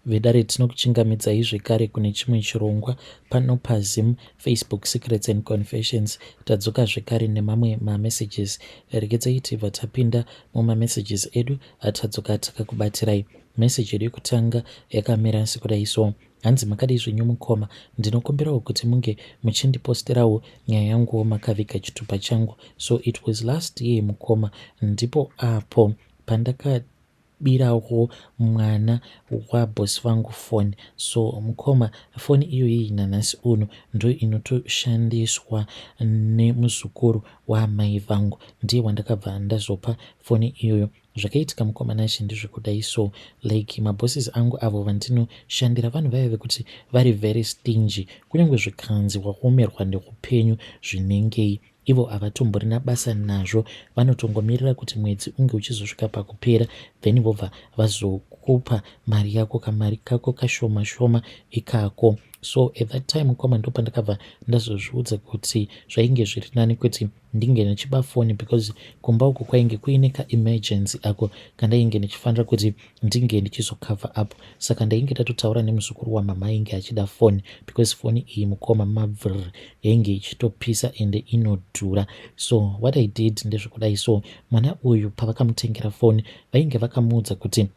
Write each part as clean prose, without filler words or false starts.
Vedare tinokuchingamidzai zvekare kune chimwe chirongwa pano paZim Facebook Secrets and Confessions. Tadzoka zvekare nemamwe mamessages. Regedzai tibva tapinda mumamessages edu atadzoka takakubatirai. Message yedu yekutanga yakamira sekudai so. Hanzi makadii zvenyu mukoma, ndinokumbirawo kuti munge muchindiposterawo nyaya yanguwo makaviga chitupa changu. So it was last year mukoma, ndipo apo pandaka birawo mwana waboss vangu foni so mukoma foni iyoyi nanhasi uno ndo inotoshandiswa nemuzukuru waamai vangu ndiye wandakabva ndazopa foni iyoyo. Zvakaitika mukoma Nashe ndezvekudai so like mabosses angu avo vandinoshandira vanhu vaya vekuti vari very stingy kunyange zvikanzi waomerwa neupenyu zvinengei ivo havatomborina basa nazvo vanotongomirira kuti mwedzi unge uchizosvika pakupera then vobva vazokupa mari yako kamari kako kashoma shoma ikako. So at that time mukoma ndopandakabva ndazozviudza kuti zvainge zviri nani kuti ndinge ndichiba foni because kumba uku kwainge kuine kaemergency ako kandainge ndichifanira kuti ndinge ndichizocover up. Saka ndainge ndatotaura nemuzukuru wamama ainge achida foni because foni iyi mukoma mabvr yainge ichitopisa ende inodhura. So what I did ndezvekudai so mwana uyu pavakamutengera foni vainge vakamuudza kuti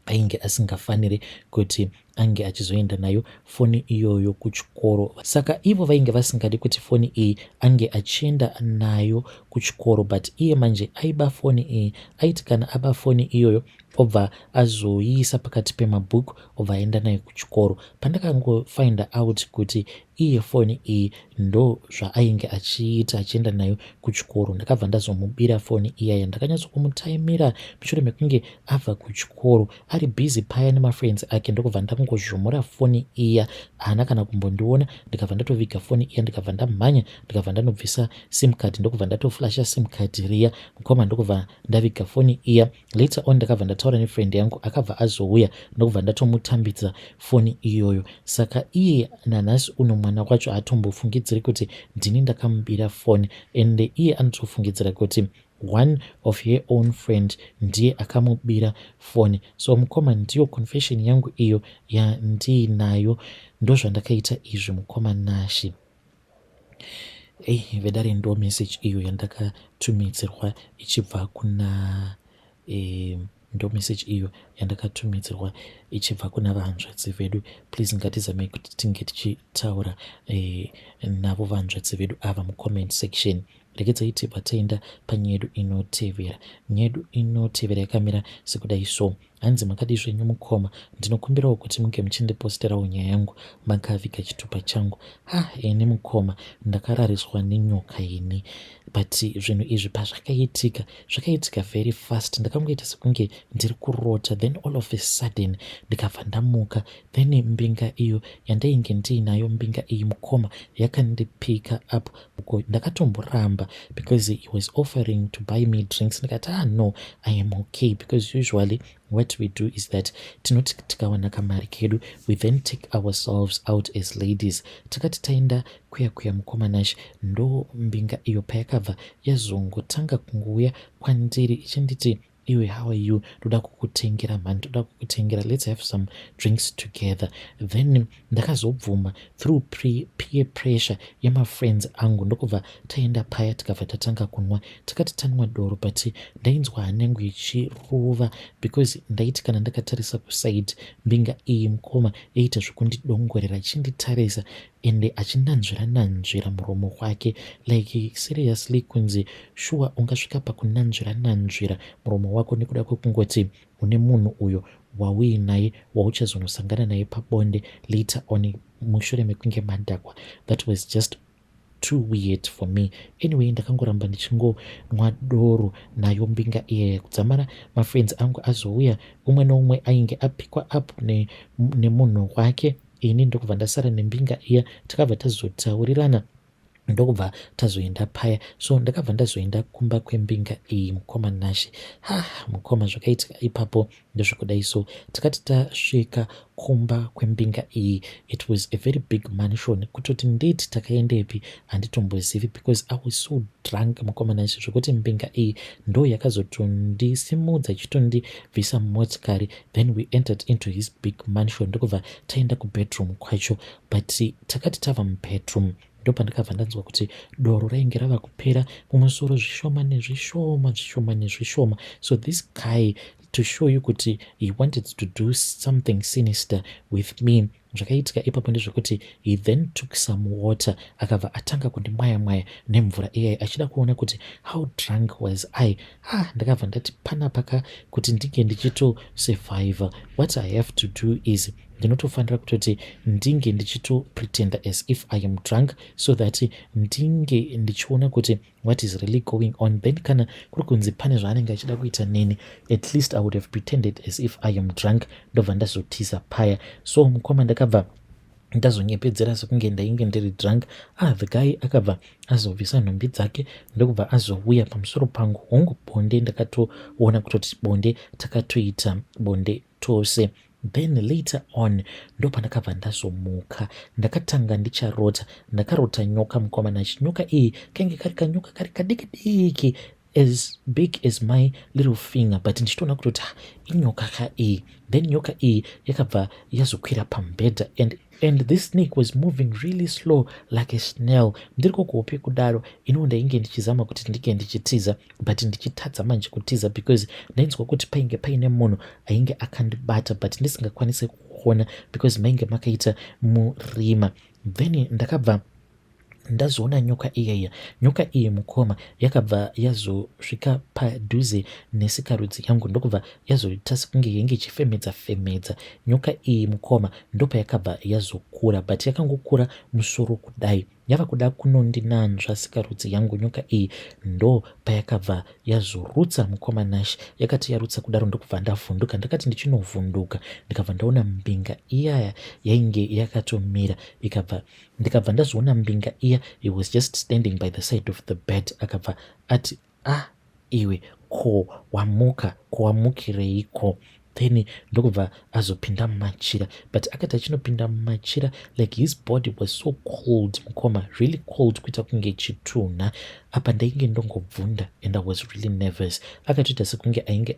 ainge asingafanire kuti ange achizoenda nayo foni iyoyo kuchikoro. Saka ivo vainge vasingadi kuti foni iyi ange achienda nayo kuchikoro but iye manje aiba foni iyi. Aiti kana aba foni iyoyo obva azoiisa pakati pemabhuku obva aenda nayo kuchikoro. Pandakangofinder out kuti iye foni iyi ndozvaainge achiita achienda nayo kuchikoro ndakabva ndazomubira foni iyaya. Ndakanyatso kumutaimira mushure mekunge abva kuchikoro ari busy paya nemafriends ake ndokubva ndangozvomora foni iya. Haana kana kumbondiona ndikabva ndatoviga foni iya ndikabva ndamhanya ndikabva ndanobvisa sim card ndokubva ndatoflasha sim card riya mukoma ndokubva ndaviga foni iya. Later on ndakabva ndataura nefriend yangu akabva azouya ndokubva ndatomutambidza foni iyoyo. Saka iye nanhasi uno mwana wacho haatombofungidziri kuti ndini ndakamubira foni ende iye anotofungidzira kuti one of her own friend ndiye akamubira foni. So mukoma ndiyo confession yangu iyo yandiinayo ndozvandakaita izvi mukoma Nashy. Ei vedare ndo message iyo yandakatumidzirwa ichibva kuna eh, ndo message iyo yandakatumidzirwa ichibva kuna vahanzvadzi vedu. Please ngatizamei kuti tinge tichitaura eh, navo vahanzvadzi vedu ava mucomment section. Regedzai tibva taenda panyaya yedu inotevera. Nyaya yedu inotevera yakamira sekudai so. Hanzi makadii zvenyu mukoma, ndinokumbirawo kuti munge muchindiposterawo nyaya yangu makaviga chitupa changu. Ha ini mukoma ndakarariswa nenyoka ini but zvinhu izvi pazvakaitika zvakaitika very fast ndakangoita sekunge ndiri kurota then all of a sudden ndikabva ndamuka then mbinga iyo yandainge ndiinayo mbinga iyi mukoma yakandipika up uko ndakatomboramba because he was offering to buy me drinks ndikati ah no I am okay because usually what we do is that tinoti tikawana kamari kedu we then take ourselves out as ladies. Takati taenda kuya kuya mukoma Nash ndo mbinga iyo payakabva yazongotanga kungouya kwandiri ichinditi iwe how are you ndoda kukutengera mhani ndoda kukutengera let's have some drinks together. Then ndakazobvuma through pre, peer pressure yemafriends angu ndokubva taenda paya tikabva tatanga kunwa. Takati tanwa doro but ndainzwa hana yangu ichirova because ndaiti kana ndakatarisa kuside mbinga iyi mukoma yaiita zvekundidongorera ichinditarisa ende achinanzvira nanzvira muromo wake like seriously kunzi shuwa ungasvika pakunanzvira nanzvira muromo wako nekuda kwekungoti une munhu uyo wauinaye wauchazonosangana naye pabonde later on mushure mekunge madhakwa. That was just too weird for me. Anyway ndakangoramba ndichingonwa doro nayo mbinga iyaya kudzamara mafriends angu azouya umwe neumwe ainge apikwa up nemunhu ne wake ini ndokubva ndasara nembinga iya takabva tazotaurirana. Ndokubva tazoenda paya. So ndakabva ndazoenda kumba kwembinga iyi, mukoma Nashe. Ha, mukoma, zvakaitika ipapo ndezvekudai. So takati tasvika kumba kwembinga iyi, it was a very big mansion. Kutoti nditi takaendepi handitombozivi, because I was so drunk, mukoma Nashe, zvekuti mbinga iyi ndo yakazotondisimudza ichitondibvisa mumotikari. Then we entered into his big mansion, ndokubva taenda kubedroom kwacho. But takati tava mubedroom, ndopandakabva ndanzwa kuti doro rainge rava kupera mumusoro zvishoma nezvishoma, zvishoma nezvishoma. So this guy, to show you kuti he wanted to do something sinister with me, zvakaitika ipapo ndezvekuti he then took some water, akabva atanga kundimwaya mwaya nemvura iyai, achida kuona kuti how drunk was I. Ah, ndakabva ndati panapaka kuti ndinge ndichitosurvive, what I have to do is ndinotofanira kutoti ndinge ndichitopretenda as if I am drunk, so that ndinge ndichiona kuti what is really going on. Then kana kuri kunzi pane zvaanenge achida kuita neni, at least I would have pretended as if I am drunk, ndobva ndazotiza paya. So mukoma, ndakabva ndazonyepedzera sekunge ndainge ndiri drunk. Ah, the guy akabva azobvisa nhumbi dzake, ndokubva azouya pamusoro pangu. Hongu, bonde ndakatoona kutoti bonde takatoita bonde tose. Then later on ndopandakabva ndazomuka. Ndakatanga ndicharota. Ndakarota nyoka, mukomana. Chinyoka iyi kainge kari kanyoka kari kadiki diki, as big as my little finger, but ndichitoona kutoti inyoka ka iyi. Then nyoka iyi yakabva yazokwira pamubhedha, and this snake was moving really slow like a snail. Ndiri kuhope kudaro, iniwo ndainge ndichizama kuti ndinge ndichitiza, but ndichitadza manje kutiza, because ndainzwa kuti painge paine munhu ainge akandibata, but ndisingakwanisi kuona because mainge makaita murima. Then ndakabva ndazoona nyoka iyaiya. Nyoka iyi, mukoma, yakabva yazosvika padhuze nesikarudzi yangu, ndokubva yazoita sekunge yainge ichifemedza femedza. Nyoka iyi, mukoma, ndopayakabva yazokura, but yakangokura musoro kudai, yava kuda kunondinanzva sikarudzi yangu. Nyoka iyi ndo payakabva yazorutsa, mukoma Nash. Yakati yarutsa kudaro, ndokubva ndavhunduka. Ndakati ndichinovhunduka, ndikabva ndaona mbinga iyaya yainge yakatomira. Ikabva ndikabva ndazoona mbinga iya. He was just standing by the side of the bed. Akabva ati, "Ah, iwe, ko wamuka? Ko wamukireiko?" Then ndokubva azopinda mumachira, but akati achinopinda mumachira, like, his body was so cold, mukoma, really cold, kuita kunge chitunha. Apa ndainge ndongobvunda and I was really nervous. Akatoita sekunge ainge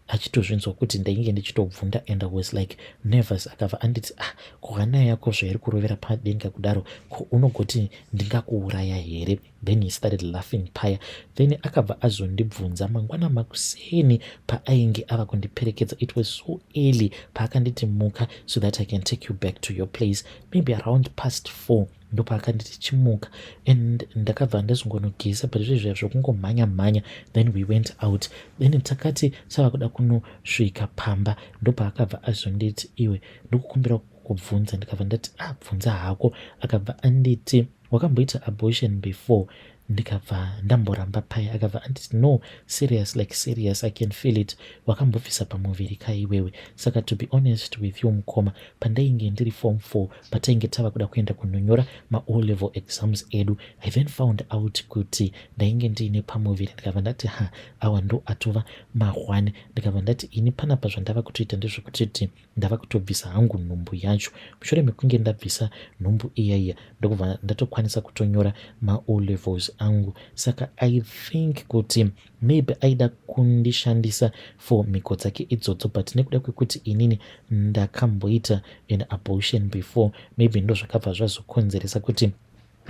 achitozvinzwa kuti ndainge ndichitobvunda and I was like nervous. Akabva anditi, "Ah, ko hana yako zvairi kurovera padenga kudaro, ko unogoti ndingakuuraya here?" Then he started laughing paya. Then akabva azondibvunza mangwana makuseni paainge ava kundiperekedza. It was so early paakanditi, "Muka so that I can take you back to your place." Maybe around past 4 ndopaakanditi, "Chimuka." And ndakabva ndazongonogeza, but zvezviya zvokungomhanya mhanya. Then we went out. Then takati tava kuda kunosvika pamba, ndopaakabva azonditi, "Iwe, ndokukumbira kubvunza." Ndikabva ndati, "Ah, bvunza hako." Akabva anditi, "Wakamboita abortion before?" Ndikabva ndamboramba paya. Akabva anditi, "No, serious, like serious, I can feel it. Wakambobvisa pamuviri kaiwewe?" Saka to be honest with you, mukoma, pandainge ndiri form 4, patainge tava kuda kuenda kunonyora maO level exams edu, I then found out kuti ndainge ndiine pamuviri. Ndikabva ndati, "Ha, awa ndo atova mahwane." Ndikabva ndati, "Ini panapa zvandava kutoita ndezvekutiti ndava kutobvisa hangu nhumbu yacho." Mushure mekunge ndabvisa nhumbu iyaiya, ndokubva ndatokwanisa kutonyora maO levels angu. Saka I think kuti maybe aida kundishandisa for mhiko dzake idzodzo, but nekuda kwekuti inini ndakamboita an abortion before, maybe ndo zvakabva zvazokonzeresa kuti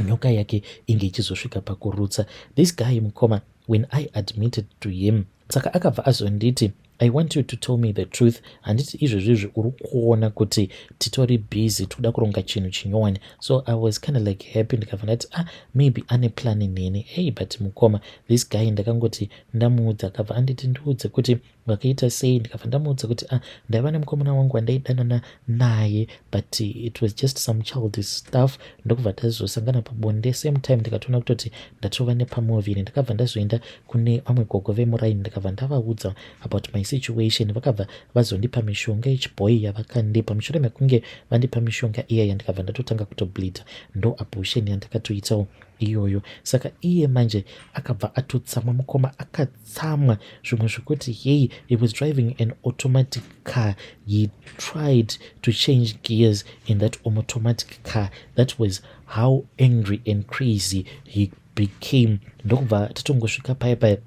nyoka yake inge ichizosvika pakurutsa. This guy, mukoma, when I admitted to him, saka akabva azonditi, "I want you to tell me the truth. Handiti izvezvizvi uri kuona kuti titori busy, toda kuronga chinhu chinyowani?" So I was kind of like happy. Ndikabva ndati, "Ah, maybe ane plan neni." Hey, but mukoma, this guy, ndakangoti ndamuudza, akabva anditi ndiudze kuti wakaita sei. Ndikabva ndamuudza kuti, "Ah, ndaiva nemukomana wangu wandaidanana naye, but it was just some childish stuff. Ndokubva tazosangana pabonde same time, ndikatoona kutoti ndatova nepamuviri." Ndakabva ndazoenda kune vamwe gogo vemuraini, ndikabva ndavaudza about my situation. Vakabva vazondipa mishonga yechibhoi yavakandipa. Mushure mekunge vandipa mishonga iyaya, ndikabva ndatotanga kutobleeda. Ndo abortion yandakatoitawo. Iyoyo. Saka iye manje akabva atotsamwa mukoma, akatsamwa zvimwe zvekuti yei. He was driving an automatic car. He tried to change gears in that automatic car. That was how angry and crazy he became. Ndokubva tatongosvika paya paya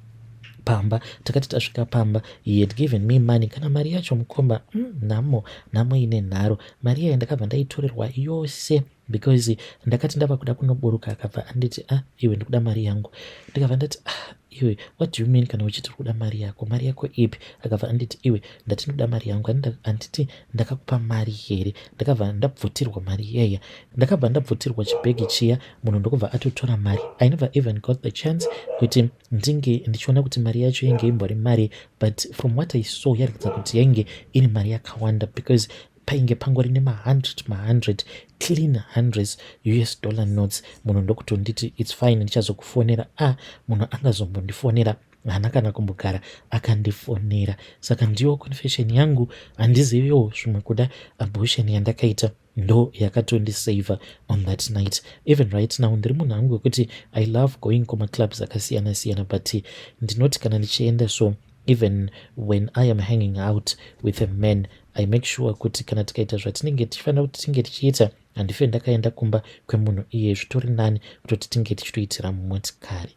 pamba. Takati tasvika pamba, he had given me money. Kana mari yacho mukoma, nhamo nhamo ine nharo. Mari yayo ndakabva ndaitorerwa yose because ndakati ndava kuda kunoburuka, akabva anditi, "Ah, iwe, ndikuda mari yangu." Ndikabva ndati, "Ah, iwe, what do you mean kana uchiti kuda mari yako? Mari yako ipi?" Akabva anditi, "Iwe, ndati ndoda mari yangu. Handiti ndakakupa mari here?" Ndakabva ndabvutirwa mari iyaya, ndakabva ndabvutirwa chibhegi chiya. Munhu ndokubva atotora mari. I never even got the chance kuti ndinge ndichiona kuti mari yacho yainge imbori mari, but from what I saw, yaratidza kuti yainge iri mari yakawanda because painge pangori nema100, ma100, clean hundreds US dollar notes. Munhu ndokutonditi, "It's fine, ndichazokufonera." Ah, munhu angazombondifonera? Haana kana kumbogara akandifonera. Saka ndiyo confession yangu. Handiziviwo zvimwe, kuda abortion yandakaita ndo yakatondisave on that night. Even right now ndiri munhu hangu wekuti I love going kumaclubs akasiyana siyana, but ndinoti kana ndichienda, so even when I am hanging out with a man, I make sure kuti kana tikaita zvatinenge tichifanira kuti tinge tichiita, handife ndakaenda kumba kwemunhu iye. Zvitori nani kutoti tinge tichitoitira mumotikari.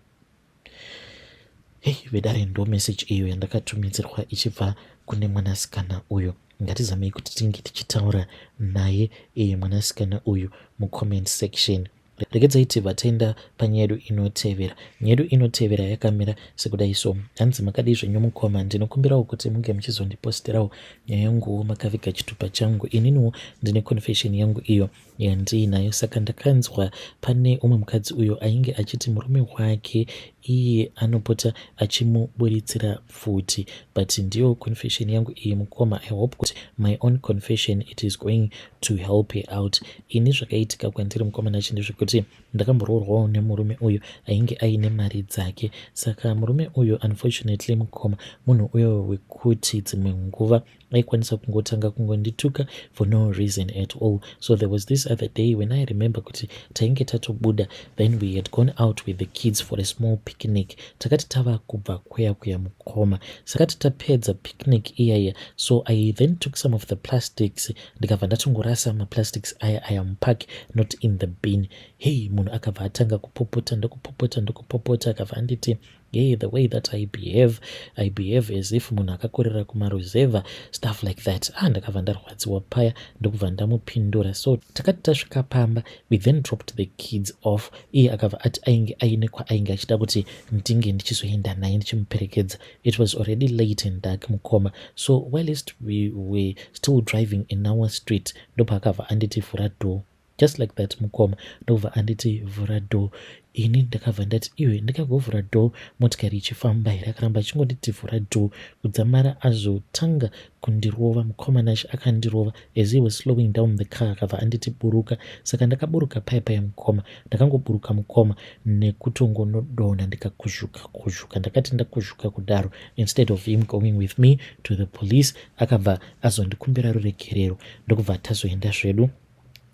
Hei vedare, ndo message iyo yandakatumidzirwa ichibva kune mwanasikana uyu. Ngatizamei kuti tinge tichitaura naye iye mwanasikana uyu mucomment section. Regedzai tibva taenda panyaya yedu inotevera. Nyaya yedu inotevera yakamira sekudai so. Hanzi, "Makadii zvenyu mukoma? Ndinokumbirawo kuti munge muchizondiposterawo nyaya yanguwo makaviga chitupa changu. Ininiwo ndine confession yangu iyo yandiinayo. Saka ndakanzwa pane umwe mukadzi uyo ainge achiti murume wake iye anopota achimuburitsira pfuti, but ndiyo confession yangu iyi mukoma. I hope kuti my own confession, it is going to help you out. Ini zvakaitika kwandiri mukoma nachi ndezvekuti ndakamboroorwawo nemurume uyu ainge aine mari dzake. Saka murume uyu, unfortunately mukoma, munhu uyo wekuti dzimwe nguva aikwanisa kungotanga kungondituka for no reason at all. So there was this other day when I remember kuti tainge tatobuda, then we had gone out with the kids for a small picnic. Takati tava kubva kuya kuya mukoma, sakati tapedza picnic iyaya, so I then took some of the plastics, ndikabva ndatongorasa maplastics aya aya mupark, not in the bin. Hei, munhu akabva atanga kupopota, ndokupopota, ndokupopota. Akabva anditi, hey, the way that I behave, I behave as if munhu akakurira kumaruzevha, stuff like that. Ah, ndakabva ndarwadziwa paya, ndokubva ndamupindura. So takati tasvika pamba, we then dropped the kids off. Iye akabva ati ainge aine kwaainge achida kuti ndinge ndichizoenda naye, ndichimuperekedza. It was already late and dark mukoma. So whilst we were still driving in our street, ndopaakabva anditi, 'Vhura door.' Just like that mukoma, ndokubva anditi, 'Vhura door.' Ini ndakabva ndati, 'Iwe, ndikagovhura door motikari ichifamba here?' Akaramba achingonditi, 'Vhura door,' kudzamara azotanga kundirova mukoma Nash. Akandirova as he was slowing down the car. Akabva anditi, 'Buruka.' Saka ndakaburuka paya paya mukoma. Ndakangoburuka mukoma nekutongonodonha, ndikakuzvuka kuzvuka. Ndakati ndakuzvuka kudaro, instead of him going with me to the police, akabva azondikumbira ruregerero, ndokubva tazoenda zvedu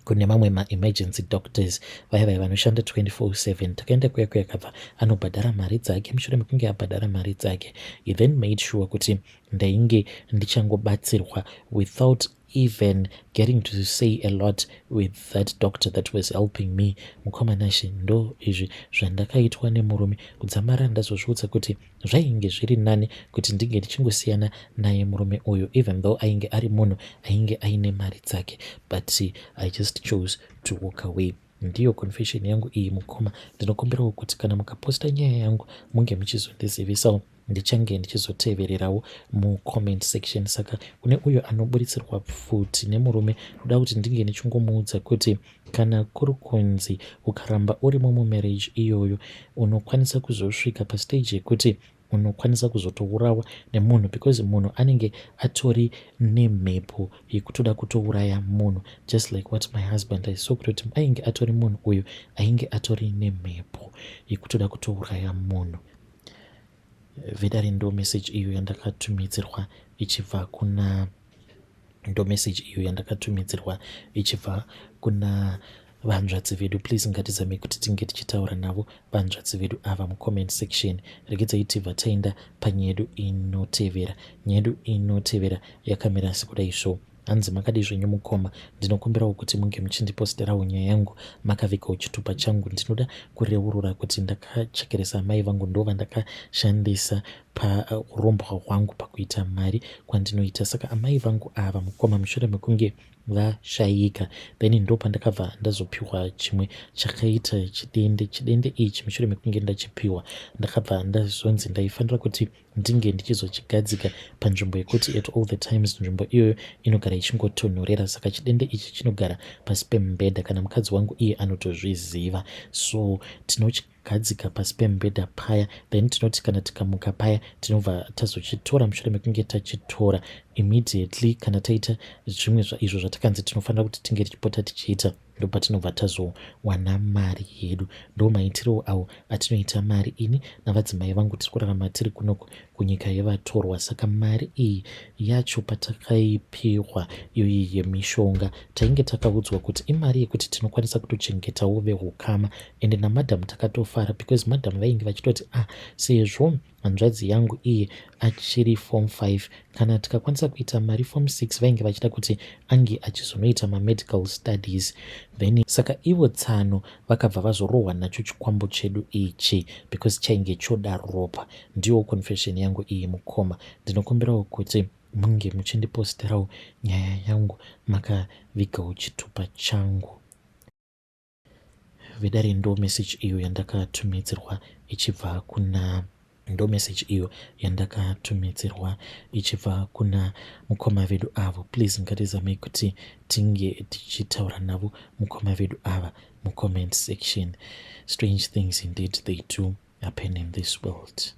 kune mamwe maemergency doctors, vaya vaya vanoshanda 24/7. Takaenda kuya kuya, akabva anobhadhara mari dzake. Mushure mekunge abhadhara mari dzake, he then made sure kuti ndainge ndichangobatsirwa without even getting to say a lot with that doctor that was helping me. Mukoma Nashe, ndo izvi zvandakaitwa nemurume, kudzamara ndazozviudza kuti zvainge zviri nani kuti ndinge ndichingosiyana naye murume uyu, even though ainge ari munhu ainge aine mari dzake, but I just chose to walk away. Ndiyo confession yangu iyi mukoma. Ndinokumbirawo kuti kana mukaposta nyaya yangu, munge muchizondizivisawo. Ndichange ndichizotevererawo mucomment section. Saka kune uyo anoburitsirwa pfuti nemurume, ndoda kuti ndinge ndichingomuudza kuti kana kuri kunzi ukaramba urimo mumarriage iyoyo, unokwanisa kuzosvika pastage yekuti unokwanisa kuzotourawa nemunhu, because munhu anenge atori nemhepo yekutoda kutouraya munhu, just like what my husband, I saw kutoti ainge atori munhu uyu ainge atori nemhepo yekutoda kutouraya munhu. Vedare, ndo message iyo yandakatumidzirwa ichibva kuna, ndo message iyo yandakatumidzirwa ichibva kuna Vanzvadzi vedu, please ngatizamei kuti tinge tichitaura navo vanzvadzi vedu ava mucomment section. Regedzai tibva taenda panyaya yedu inotevera. Nyaya yedu inotevera yakamira sekudai so. Hanzi, "Makadii zvenyu mukoma? Ndinokumbirawo kuti munge muchindiposterawo nyaya yangu makavigawo chitupa changu. Ndinoda kureurura kuti ndakachekeresa amai vangu, ndova ndakashandisa paurombwa hwangu pakuita mari kwandinoita. Saka amai vangu ava, mukoma, mushure mekunge vashayika, then ndo pandakabva ndazopiwa chimwe chakaita chidende. Chidende ichi, mushure mekunge ndachipiwa, ndakabva ndazonzi ndaifanira kuti ndinge ndichizochigadzika panzvimbo yekuti at all the times nzvimbo iyoyo inogara ichingotonhorera. Saka chidende ichi chinogara pasi pemubhedha. Kana mukadzi wangu iye anotozviziva. So tinochigadzika pasi pemubhedha paya, then tinoti kana tikamuka paya, tinobva tazochitora. Mushure mekunge tachitora, immediately kana taita zvimwe izvo zvatakanzi tinofanira kuti tinge tichipota tichiita, ndopatinobva tazowana mari yedu. Ndo maitiro awo atinoita mari ini navadzimai vangu. Tiri kurarama tiri kunoko kunyika yevatorwa. Saka mari iyi yacho patakaipiwa iyoyi yemishonga, tainge takaudzwa kuti imari yekuti tinokwanisa kutochengetawo veukama. Ende namadhamu takatofara, because madhamu vainge vachitoti, ah, sezvo hanzvadzi yangu iye achiri form 5, kana tikakwanisa kuita mari form 6, vainge vachida kuti ange achizonoita mamedical studies then. Saka ivo tsano vakabva vazorohwa nacho chikwambo chedu ichi, because chainge choda ropa. Ndiwo confession yangu iyi, mukoma. Ndinokumbirawo kuti munge muchindiposterawo nyaya yangu makavigawo chitupa changu." Vedare, ndo message iyo yandakatumidzirwa ichibva kuna ndo message iyo yandakatumidzirwa ichibva kuna mukoma vedu avo. Please ngatizamei kuti tinge tichitaura navo mukoma vedu ava mucomment section. Strange things indeed, they do happen in this world.